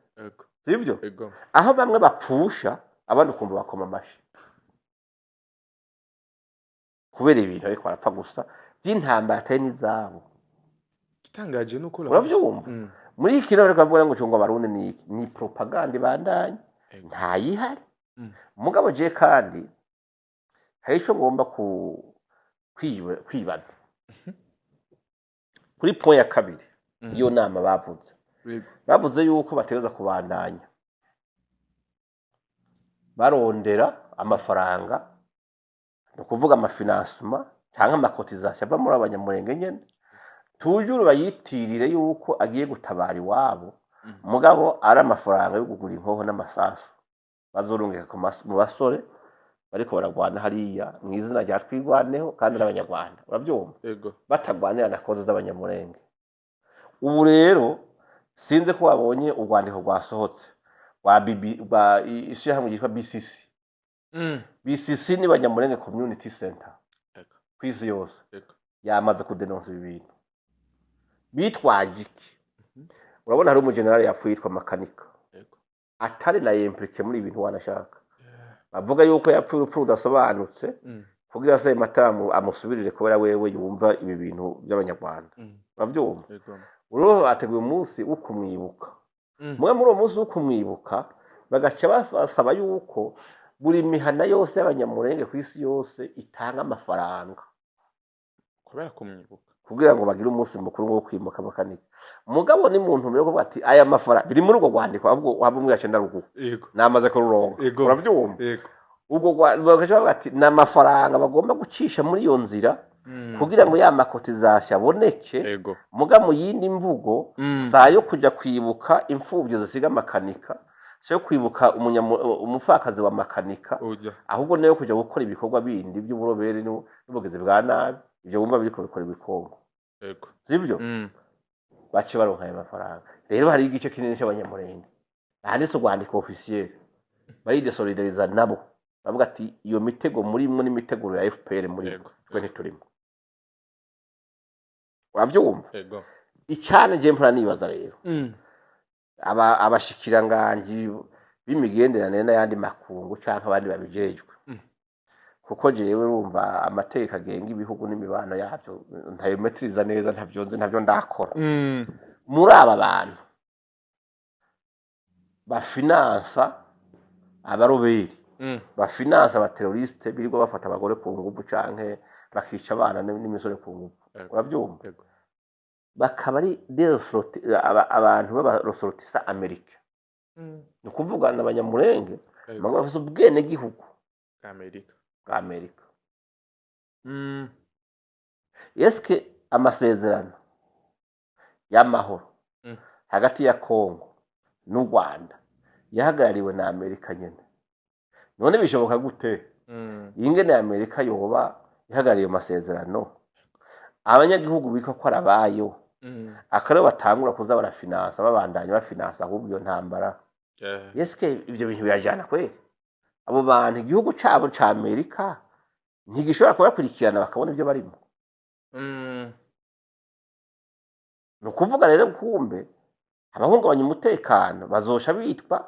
Sibyo? Ego. Aho bamwe bapfusha, abandi ukumva bakoma amashi kubera ibintu, ariko barapfa gusa by'intambara atari n'izabo. Igitangaje nuko Urabyumva? Muri iki rero bavuga ngo cyangwa abarundi ni iki? Ni propaganda ibandanye. Ntayihari. Mugabo je kandi hari ico ngomba ku kwibaza kuri point ya kabiri. Iyo nama bavuze, bavuze yuko bategereza kubandanya barondera amafaranga, ni ukuvuga ama financement cyangwa ama cotisations ava muri abanyamurenge nyene, tujuru bayitirire yuko agiye gutabara iwabo. Mugabo ari amafaranga yo kugura inkoho n'amasasu bazorungika mu basore bariko baragwana hariya mu izina rya Twigwaneho, kandi n'abanyarwanda, urabyumva? Ego. Batagwanira na cause z'abanyamurenge. Ubu rero sinze ko wabonye urwandiko rwasohotse rwa BB, rwa ishyirahamwe ryitwa BCC. BCC ni Banyamurenge Community Center ku isi yose. Yamaze kudenonsa ibi bintu bitwaje iki? Urabona hari umujenerali yapfuye yitwa Makanika, atari na impliqué muri ibi bintu, wanashaka bavuga yuko yapfuye urupfu rudasobanutse, kugira se matamu amusubirire, kubera wewe yumva ibi bintu by'abanyarwanda. Urabyumva? Ego. Uruho bateguye umunsi wo kumwibuka. Mwe muri uwo munsi wo kumwibuka bagaca basaba yuko buri mihana yose y'abanyamurenge ku isi yose itanga amafaranga kubera kumwibuka, kugira ngo bagire umunsi mukuru wo kwimuka Makanika. Mugabo ni muntu mbere kuvuga ati aya mafaranga biri muri urwo rwandiko, ahubwo waba umwe yacu ndaruguha, namaze kururonka. Urabyumva? Ego. Ubwo bagaca bavuga ati ni amafaranga bagomba gucisha muri iyo nzira kugira ngo ya ma cotisations aboneke. Muga mu yindi mvugo, saa yo kujya kwibuka imfubyi zisiga Makanika, si yo kwibuka umupfakazi wa Makanika, Uja. ahubwo nayo kujya gukora ibikorwa bindi by'uburobere n'ubugizi bwa nabi, ibyo bumva biriko bikora ibikongo. Sibyo? Bace baronka ayo mafaranga. Rero hari igice kinini cy'abanyamurenge handitse urwandiko officiel baridesolidariza nabo, bavuga ati iyo mitego murimwo n'imiteguro ya FPR muri twe ntiturimo. Uravyumva? Ego. Icane je mpora nibaza rero, abashikiranganji b'imigenderanire n'ayandi makungu canke abandi babijejwe, kuko jewe urumva amategeko agenga ibihugu n'imibano yavyo ntayometiriza neza, ntavyo nzi, ntavyo ndakora. Muri aba bantu bafinansa abaroberi, bafinansa aba terroristes birirwa bafata abagore ku nguvu canke bakica abana n'imisore ku nguvu, uravyumva? Ego. Bakaba ari des abantu b'aba ressortissants américains, ni ukuvuga ni abanyamurenge, bamwe bafise ubwenegihugu Amerika. bwa Amerika. Eske amasezerano y'amahoro hagati ya Kongo n'u Rwanda yahagarariwe na Amerika nyene? None bishoboka gute ingene Amerika yoba ihagarariye ayo masezerano, abanyagihugu bitwa ko ari abayo, akaribo batangura kuza barafinansa, babandanya bafinansa ahubwo iyo ntambara? Eske ibyo bintu birajana kweli? Abo bantu igihugu cabo ca Amerika ntigishobora kubakurikirana bakabona ibyo barimo? Ni ukuvuga rero kumbe abahungabanya umutekano bazosha bitwa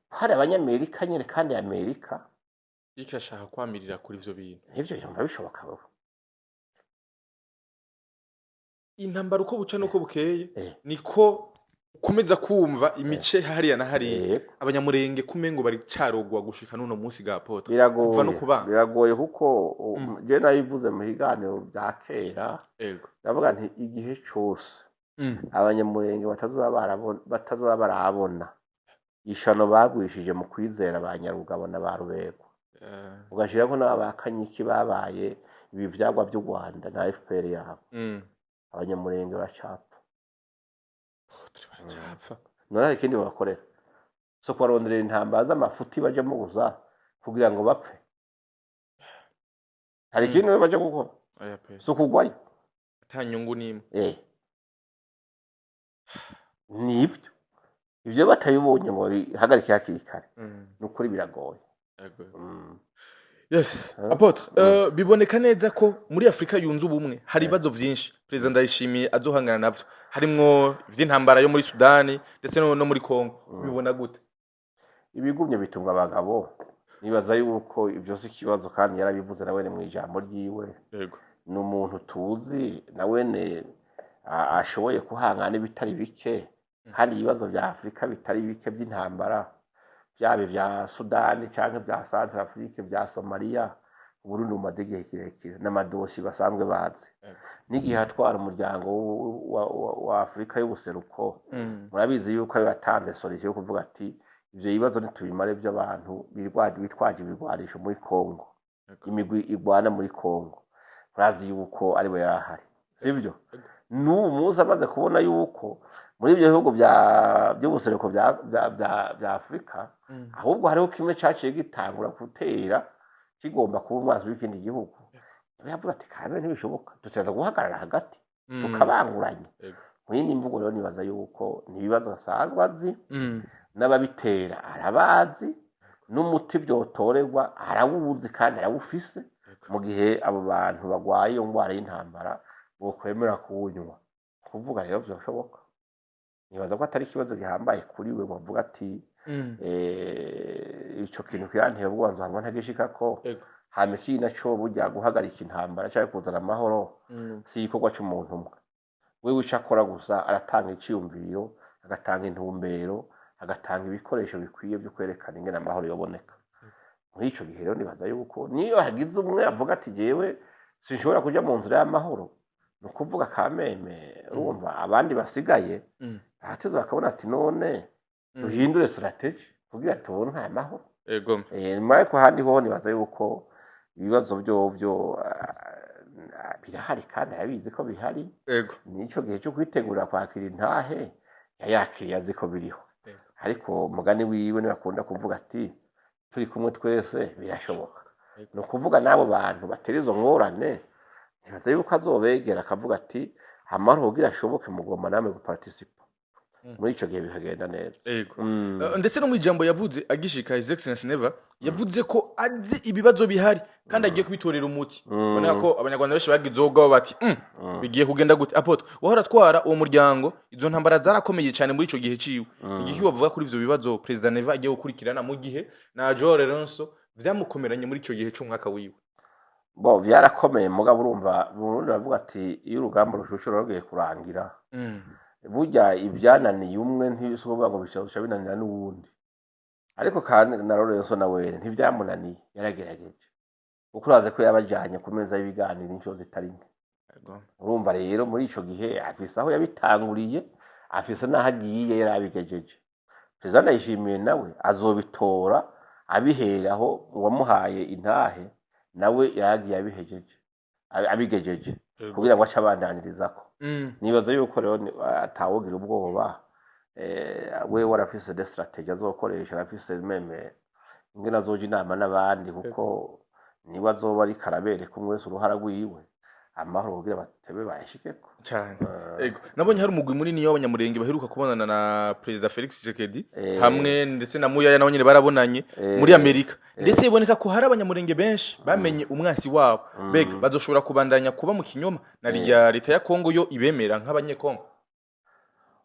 ko hari abanyamerika nyene, kandi Amerika Iriko irashaka kwamirira kuri ivyo bintu. Ivyo bintu bishoboka bo? Intambara uko buca nuko bukeye, niko ukomeza kumva imice hariya na hariya. Abanyamurenge kumengo bari carogwa gushika n'uno munsi ga apôtre. Biragoye. Kuva no kubana. Biragoye kuko je nabivuze mu biganiro bya kera, ndavuga nti igihe cose abanyamurenge batazoba barabona ishano bagwishije mu kwizera ba Nyarugabo na ba Rubego, ugashirako n'aba ba Kanyiki babaye ibi vyagwa vy'u Rwanda na FPR yabo, abanyamurenge baracapfa. Apôtre, baracapfa. None hari ikindi babakorera? So kubaronderera intambara z'amafuti bajamo gusa kugira ngo bapfe? Hari ikindi baja gukora? Oya pe. So kugwayo. Ata nyungu n'imwe. Nibyo, ivyo batabibonye ngo babihagarike hakiri kare, ni ukuri biragoye. Yes, Eh? apôtre, biboneka neza ko muri Afrika yunze ubumwe hari ibibazo vyinshi Perezida Ndayishimiye azohangana navyo. Harimwo ivy'intambara yo muri Sudani ndetse no muri Kongo. Ubibona gute? Ibigumye bitunga abagabo. Nibaza yuko ibyo si ikibazo, kandi yarabivuze nawene mu ijambo ryiwe. Ni umuntu tuzi nawene ashoboye kuhangana n'ibitari bike, kandi ibibazo vya Afurika bitari bike by'intambara, byaba ibya Sudani canke bya Centrafrique, bya Somalia, Uburundi bumaze igihe kirekire n'amadosi basanzwe bazi. N'igihe atwara umuryango wa Afurika y'ubuseruko, murabizi yuko ari yatanze solution yo kuvuga ati ivyo bibazo ntitubimare by'abantu bitwaje ibigwanisho muri Kongo, imigwi igwana muri Kongo. Murazi yuko ariwe yari ahari, sibyo? N'ubu munsi amaze kubona yuko muri ibyo bihugu by'ubuseruko bya Afurika, ahubwo hariho kimwe caciye gitangura gutera kigomba kuba umwanzi w'ikindi gihugu, yavuga ati kamere ntibishoboka, dutegerezwa guhagarara hagati, tukabanguranya. Mu yindi mvugo rero, nibaza yuko ni ibibazo asanzwe azi, n'ababitera arabazi, n'umuti byotorerwa arawuzi kandi arawufise, mu gihe abo bantu bagwaye iyo ndwara y'intambara bokwemera kuwunywa. Kuvuga rero byoshoboka, nibaza ko atari ikibazo gihambaye kuri we bavuga ati ico kintu kiranteye ubwoba, nzohava ntagishikako. Hama ikindi naco, burya guhagarika intambara canke kuzana amahoro si igikorwa c'umuntu umwe. Wewe ico akora gusa, aratanga iciyumviro, agatanga intumbero, agatanga ibikoresho bikwiye vyo kwerekana ingene amahoro yoboneka. Muri ico gihe rero, nibaza yuko niyo hagize umwe avuga ati jewe sinshobora kuja mu nzira y'amahoro, ni ukuvuga kameme urumva abandi basigaye ahateze bakabona ati none duhindure stratégie kugira tubone aya mahoro. Ariko ahandi hoho nibaza yuko ibibazo vyovyo birahari, kandi arabizi ko bihari. Nico gihe cyo kwitegura kwakira intahe yayakiriye azi ko biriho. Ariko umugani wiwe ntibakunda kuvuga ati turi kumwe twese birashoboka. Ni ukuvuga n'abo bantu batera izo ngorane, nibaza yuko azobegera akavuga ati amahoro kugira ashoboke mugomba namwe guparticipa. Muri ico gihe bikagenda neza. Ndetse no mu ijambo yavuze agishika, His Excellency Neva yavuze ko azi ibibazo bihari kandi agiye kubitorera umuti. Ubona ko abanyarwanda benshi bagize ubwoba bati bigiye kugenda gute?" Apôtre wahora atwara uwo muryango, izo ntambara zarakomeye cyane muri ico gihe ciwe. Igiki bavuga kuri ivyo bibazo Perezida Neva agiye gukurikirana, mu gihe na João Lourenço vyamukomeranye muri ico gihe c'umwaka wiwe? Bo vyarakomeye, mugabo urumva mu Burundi baravuga ati iyo urugamba rushushe ruba rugiye kurangira. Burya ibyananiye umwe ntibisukuvuga ngo bica binanira n'uwundi. Ariko kandi na Lourenço nawe ntivyamunaniye, yaragerageje, kuko urazi ko yabajanye ku meza y'ibiganiro inshuro zitari nke. Urumva rero muri ico gihe afise aho yabitanguriye, afise n'aho agiye yarabigejeje. Perezida Ndayishimiye nawe azobitora abiheraho uwamuhaye intahe nawe yaragiye abihejeje, abigejeje, kugira ngo ace abandanyirizako. Nibaza yuko rero atawugira ubwoba. Wewe arafise des stratégies azokoresha, arafise même ingene azoja inama n'abandi, kuko niwe azoba ariko arabereka umwe wese uruhara rwiwe, amahoro kugira batebe bayashikeko. Cyane. Ego. Nabonye hari umugwi munini w'abanyamurenge baheruka kubonana na Perezida Felix Tshisekedi hamwe ndetse na Muyaya, nabo nyene barabonanye muri Amerika. Ndetse biboneka ko hari abanyamurenge benshi bamenye umwansi wabo. Bega bazoshobora kubandanya kuba mu kinyoma na rya leta ya Kongo yo ibemera nk'abanyekongo?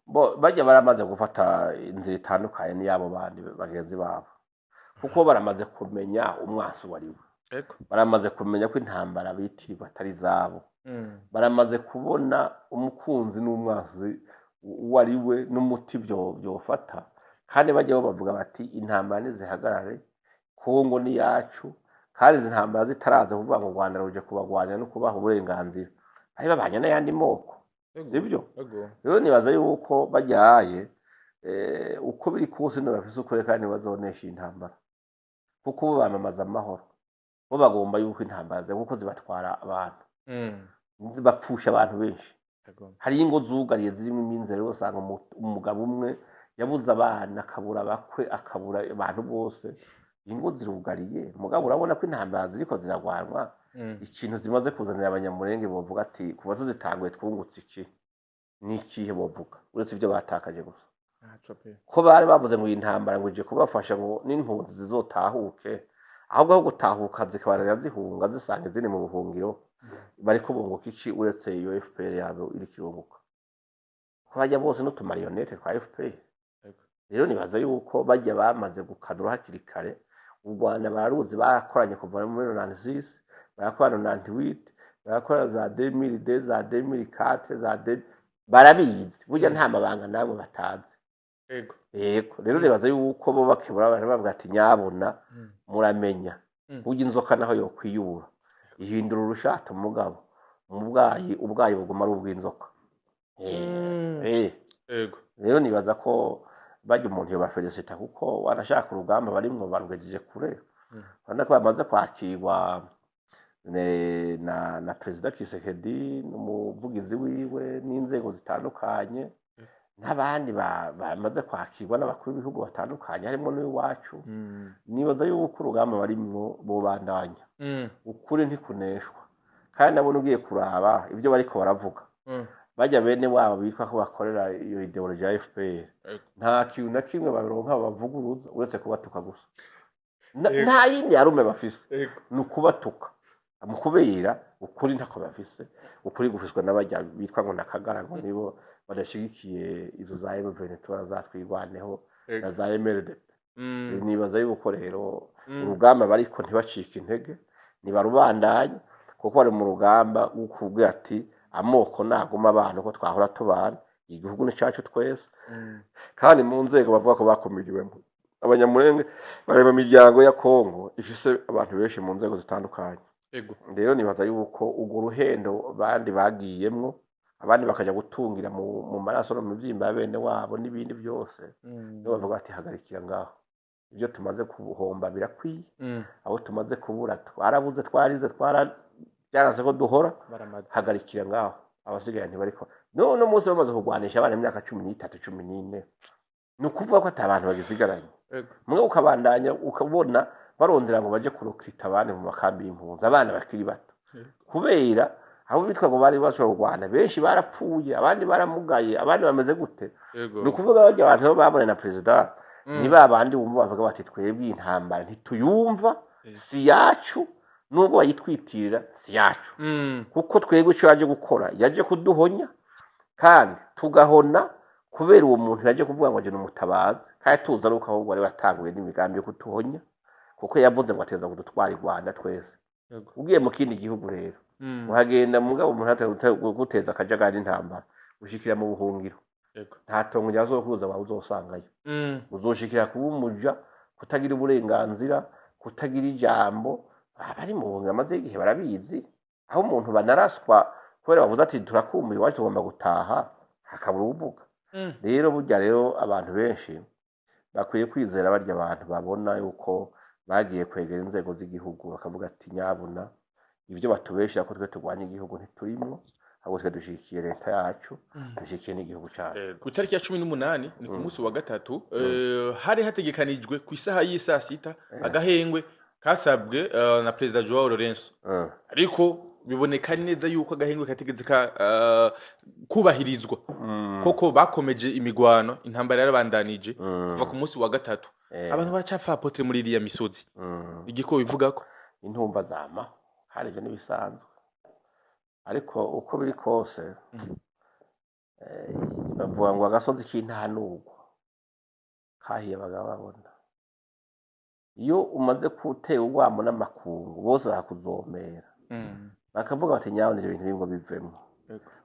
Bo bajya baramaze gufata inzira itandukanye n'iyabo bandi bagenzi babo, kuko baramaze kumenya umwansi uwo ari we. Baramaze kumenya ko intambara bitirirwa atari izabo. Baramaze kubona umukunzi n'umwansi uwo ari we n'umuti byofata. Kandi bajyaho bavuga bati intambara nizihagarare, Kongo ni yacu. Kandi izi ntambara zitaraza kuvuga ngo u Rwanda ruje kubagwanya no kubaha uburenganzira, bari babanye n'ayandi moko, sibyo? Ego. Rero nibaza yuko bajyaye, uko biri kose ntibafise ukuri kandi bazonesha intambara, kuko bo bamamaza amahoro. Bo bagomba yuko intambara kuko zibatwara abantu, bapfusha abantu benshi. Hari ingo zugariye zirimo iminzero, usanga umugabo umwe yabuze abana, akabura abakwe, akabura abantu bose, ingo zirugariye. Mugabo urabona ko intambara ziriko ziragwanwa, ikintu zimaze kuzanira abanyamurenge, bovuga ati kuva tuzitanguye twungutse iki? Ni ikihe bovuga uretse ibyo batakaje gusa? Ntaco pe. Ko bari bavuze ngo iyi ntambara ngo ije kubafasha ngo n'impunzi zizotahuke, ahubwo aho gutahuka zikabanira zihunga zisanga izindi mu buhungiro, bariko bunguka iki uretse iyo FPR yabo iriko irunguka? Ko bajya bose n'utu marionnettes twa FPR. Rero nibaza yuko bajya bamaze gukanura hakiri kare. U Rwanda bararuzi, barakoranye kuva muri 96, barakora 98, barakora za 2002, za 2004, za 2000, barabizi. Burya nta mabanga namwe batazi. Yego, rero nibaza yuko bo bakebura abantu, bavuga ati: "Nyabuna, muramenya." Burya inzoka naho yokwiyubura ihindura urushato, mugabo mu bwayi ubwayi buguma ari ubw'inzoka. Rero nibaza ko bajya umuntu yobafelicita, kuko wanashaka urugamba barimwo barugejeje kure. Urabona ko bamaze kwakirwa na Perezida Tshisekedi n'umuvugizi wiwe n'inzego zitandukanye n'abandi bamaze kwakirwa n'abakuru b'ibihugu batandukanye, harimo n'iwacu. Nibaza yuko urugamba barimwo bobandanya. Ukuri ntikuneshwa, kandi nabona ugiye kuraba ibyo bariko baravuga, bajya bene wabo bitwa ko bakorera iyo idéologie ya FPR, nta kintu na kimwe baronka bavuguruza uretse kubatuka gusa. Nta yindi yarume bafise, ni ukubatuka mu kubera ukuri ntako bafise. Ukuri gufiswe n'abajya bitwa ngo nakagara, ngo nibo badashigikiye izo za M23, za Twirwaneho na za MRDP. Nibaza yuko rero urugamba bariko ntibacike intege, ntibarubandanye, kuko bari mu rugamba rwo kuvuga ati: "Amoko naguma abantu ko twahora tubana, igihugu ni cyacu twese." Kandi mu nzego bavuga ko bakumiriwemo, Abanyamurenge bari mu miryango ya Kongo ifise abantu benshi mu nzego zitandukanye. Rero nibaza yuko urwo ruhendo bandi bagiyemwo, abandi bakaja gutungira mu maraso no mu mivyimba ya bene wabo n'ibindi byose, nibo bavuga bati: "Hagarikira ngaho, ibyo tumaze kubuhomba birakwiye." Abo tumaze kubura twarabuze, twarize, twara byaranze ko duhora. Baramaze. Hagarikira ngaho, abasigaye ntibariko. None umunsi bamaze kurwanisha abana imyaka 13, 14, ni ukuvuga ko ata bantu bagisigaranye. Mwe ukabandanya ukabona barondera ngo baje kurecruta abandi mu makambi y'impunzi, abana bakiri bato, kubera abo bitwa ngo bari bashobora kurwana benshi barapfuye, abandi baramugaye, abandi bameze gute. Ni ukuvuga barya abantu bo babonye na perezida, ni ba bandi wumva bavuga bati: "Twebwe iyi ntambara ntituyumva, si yacu, nubwo bayitwitirira si yacu, kuko twebwe icyo yaje gukora, yaje kuduhonya, kandi tugahona kubera uwo muntu yaje kuvuga ngo agena umutabazi, kandi tuzi ari uko ahubwo wari watanguye n'imigambi yo kutuhonya, kuko yavuze ngo ateza kudutwara i Rwanda twese." Ugiye mu kindi gihugu rero, uhagenda mugabo umuntu guteza akajagari intambara, ushikira mu buhungiro. Nta tongo rya sokuruza wawe uzosangayo. Uzoshikira kuba umuja, kutagira uburenganzira, kutagira ijambo. Abari mu buhungiro amaze igihe barabizi, aho umuntu banaraswa kubera bavuze ati: "Turakumbuye iwacu, tugomba gutaha", hakabura uwuvuga. Rero burya rero abantu benshi bakwiye kwizera barya abantu babona yuko bagiye kwegera inzego z'igihugu, bakavuga ati: "Nyabuna, ibyo batubeshya ko twe turwanya igihugu ntiturimwo, ahubwo twe dushigikiye leta yacu, dushigikiye n'igihugu cyacu." Ku itariki ya 18, ni ku munsi wa gatatu, hari hategekanijwe ku isaha y'isaa sita agahengwe kasabwe na Perezida Joao Lourenço, ariko biboneka neza yuko agahengwe katigeze ka kubahirizwa, koko bakomeje imigwano, intambara yarabandanije kuva ku munsi wa gatatu. Abantu baracapfa, apôtre, muri iriya misozi. Igiko bivugako? Intumva zama, kandi ibyo ntibisanzwe, ariko uko biri kose, bavuga ngo agasozi k'intanugwa kahiye abagabo babona. Iyo umaze gutera urwamo n'amakungu bose bakakuzomera, bakavuga bati: "Nyawe ivyo bintu ngo bivemo."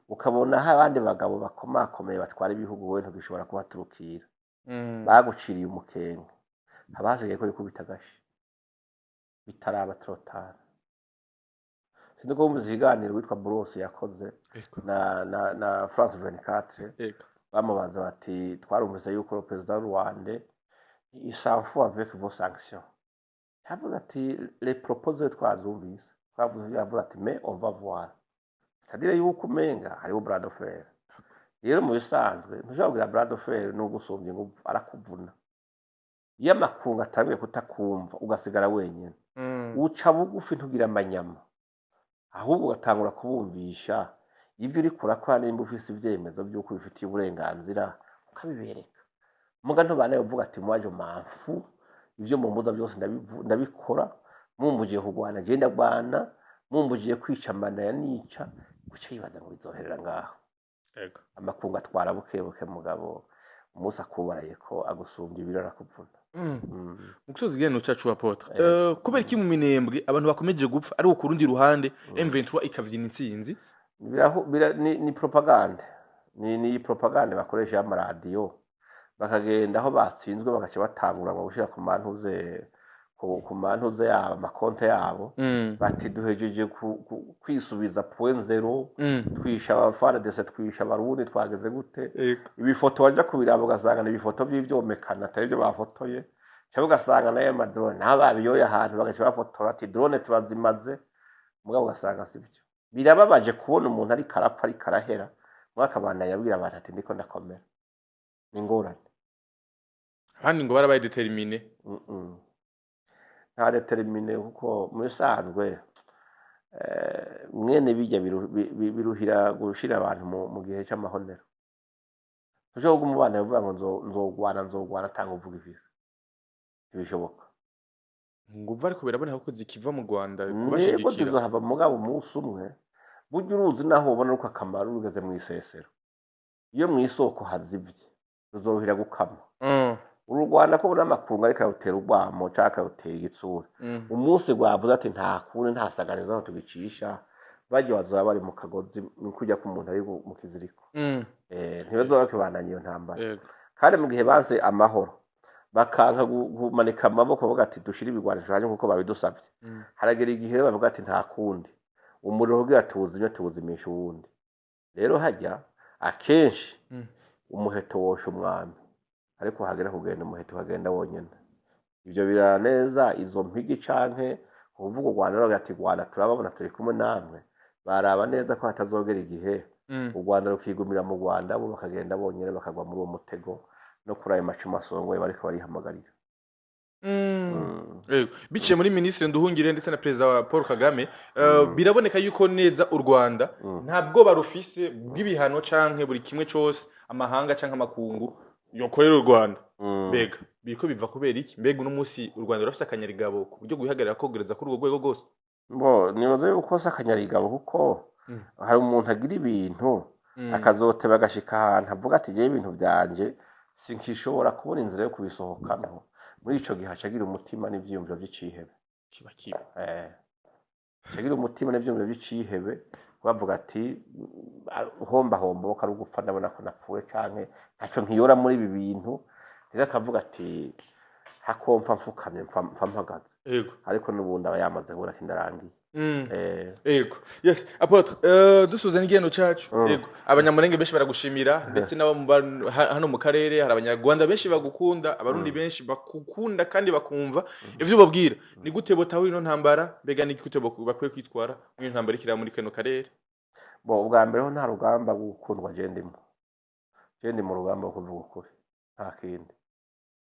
Ukabona aho abandi bagabo bakomakomeye batwara ibihugu, wowe ntugishobora kuhaturukira. Baguciriye umukenke, haba hasigaye ko rikubita agashi bitaraba trop tard. Sinzi ko wumvise ikiganiro witwa Boulos yakoze na France 24. Bamubaza bati: "Twarumvise yuko le président rwandais, il s'en fout avec vos sanctions." Yavuze ati: "Les propos twazumvise, twavuze." Yavuze ati: "Mais on va voir." C'est-à-dire yuko umenga hariho bras de fer. Rero mu bisanzwe ntushobora kugira bras de fer n'ugusumbya inguvu, arakuvuna. Iyo amakungu atanguye kutakumva, ugasigara wenyine, uca bugufi, ntugira amanyama, ahubwo ugatangura kubumvisha ibyo uriko urakora. Nimba ufise ivyemezo vy'uko ubifitiye uburenganzira, ukabibereka. Muga ntubanaye uvuga ati: "Moi, je m'en fous, ivyo mumbuza byose ndabikora, mumbujiye kurwana je ndagwana, mumbujiye kwica mbandanya nica." Guca yibaza ngo bizoherera ngaho. Amakungu atwara buke buke, mugabo umunsi akubaraye ko agusumbya ibiro arakuvuna. Mu gusoza ikiganiro cacu, apôtre, kubera iki mu Minembwe abantu bakomeje gupfa, ariko ku rundi ruhande M23 ikavyina intsinzi? Ni propagande, ni propagande bakoresha y'amaradiyo, bakagenda aho batsinzwe bagaca batangura ngo gushira ku mantuze yabo, amakonte yabo, bati duhejeje kwisubiza point zéro, twisha aba FARDC, twisha Abarundi, twageze gute. Ibifoto wajya kubiraba ugasanga ni ibifoto by'ivyomekana, atari byo bafotoye, cyangwa ugasanga nayo ma drone naho babiyoye ahantu bagaca bafotora ati drone turazimaze, mugabo ugasanga sibyo. Birababaje kubona umuntu ariko arapfa, ariko arahera, mwakabanda yabwira abantu ati ndiko ndakomera. Ni ingorane. Abandi ngo barabaye déterminés. Nta déterminé, kuko mu bisanzwe mwene bijya biruhira gushira abantu mu gihe c'amahonero. Tushobora kuguma umubana uvuga ngo nzogwana, nzogwana, atanga uvuga ifise, ntibishoboka. Nguva, ariko biraboneka ko zikiva mu Rwanda Nego. kubashigikira. Tuzohava, mugabo umunsi umwe burya uruzi naho ubona uko akamaro rugeze mu isesero, iyo mu isoko hazivye ruzoruhira gukama. Uru Rwanda ko n'amakungu ariko arutera urwamo canke akarutera igitsura, umunsi rwavuze ati nta kundi, nta saganizo aho tugicisha, barya bazoba bari mu kagozi, ni kurya k'umuntu ari mu kiziriko. Ntibazoba bakibandanya iyo ntambara. Kandi mu gihe banse amahoro, bakanka kumanika amaboko bavuga ati dushire ibigwanisho hanze nkuko babidusavye, haragera igihe rero bavuga ati nta kundi, umuriro kugira tuwuzimye tuwuzimisha uwundi. Rero harya akenshi umuheto wosha umwami, ariko hagera kugenda umuheto ukagenda wonyene. Ivyo birara neza izo mpigi canke kuvuga u Rwanda bavuga ati Rwanda turababona, turi kumwe namwe, baraba neza ko hatazogera igihe u Rwanda rukigumira mu Rwanda, bo bakagenda bonyene, bakagwa muri uwo mutego no kuri ayo macumu asongoye bariko barihamagarira. Yego. Biciye muri Minisitiri Nduhungire ndetse na Perezida wa Paul Kagame, biraboneka yuko neza u Rwanda nta bwoba rufise bw'ibihano canke buri kimwe cose amahanga canke amakungu yokorera u Rwanda. Mbega biriko biva kubera iki? Mbega uno musi u Rwanda rurafise akanyarigabo ku buryo guhagarara kogereza kuri urwo rwego rwose? Bo nibaza yuko si akanyarigabo, kuko hari umuntu agira ibintu akazoteba agashika ahantu avuga ati jewe ibintu vyanje sinkishobora kubona inzira yo kubisohokamwo. Muri ico gihe aca agira umutima n'ivyiyumviro vy'icihebe. Kiba kiba. Aca agira umutima n'ivyiyumviro vy'icihebe, bavuga ati homba homba ko ari ugupfa, ndabona ko napfuye canke ntaco nkiyora muri ibi bintu. Rero akavuga ati hakompa mfukamye mpfa mpagaze. Ariko n'ubundi aba yamaze kubona ati ndarangiye. Ego. Yes, apôtre, dusuza n'igendo cacu. Ego. Abanyamurenge benshi baragushimira, ndetse n'abo hano mu karere hari Abanyarwanda benshi bagukunda, Abarundi benshi bakukunda kandi bakumva ivyo ubabwira. Ni gute botahura ino ntambara? Mbega ni gute bakwiye kwitwara muri ino ntambara ikiri muri kano karere? Bo ubwa mbere ho nta rugamba rwo gukundwa je ndimo. Je ndi mu rugamba rwo kuvuga ukuri, nta kindi.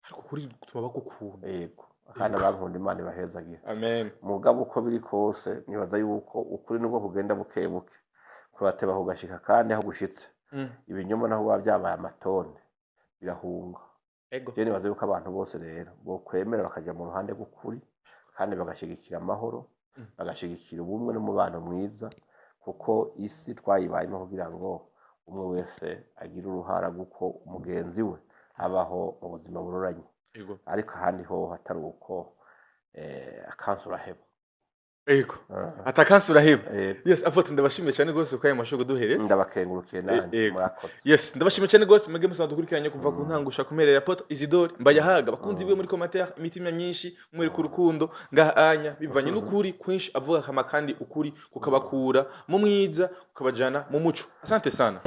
Ariko kuri gutuma bagukunda. Yego, kandi abankunda Imana ibahezagira. Amen. Mugabo uko biri kose nibaza yuko ukuri nubwo kugenda buke buke kurateba kugashika, kandi aho gushitse ibinyoma naho biba byabaye amatone birahunga. Je nibaza yuko abantu bose rero bokwemera bakaja mu ruhande rw'ukuri, kandi bagashigikira amahoro, bagashigikira ubumwe n'umubano mwiza, kuko isi twayibayemo kugira ngo umwe wese agire uruhara rw'uko umugenzi we abaho mu buzima buroranye. Ariko ahandi ho hatari uko, akansi uraheba. Atakansi uraheba. Eh. Yes, apôtre, ndabashimiye cyane rwose ko aya mashurwe duheretse. Ndabakengurukiye nanjye. Murakoze. Yes, ndabashimiye cyane rwose mwebwe musanzwe dukurikiranye kuva ku ntango gushaka kumerera apôtre Isidore Mbayahaga, bakunzi biwe muri commentaire imitima myinshi mwereka urukundo ngaha anya bivanye n'ukuri kwinshi avuga kama, kandi ukuri kukabakura mu mwiza kukabajana mu muco. Asante sana.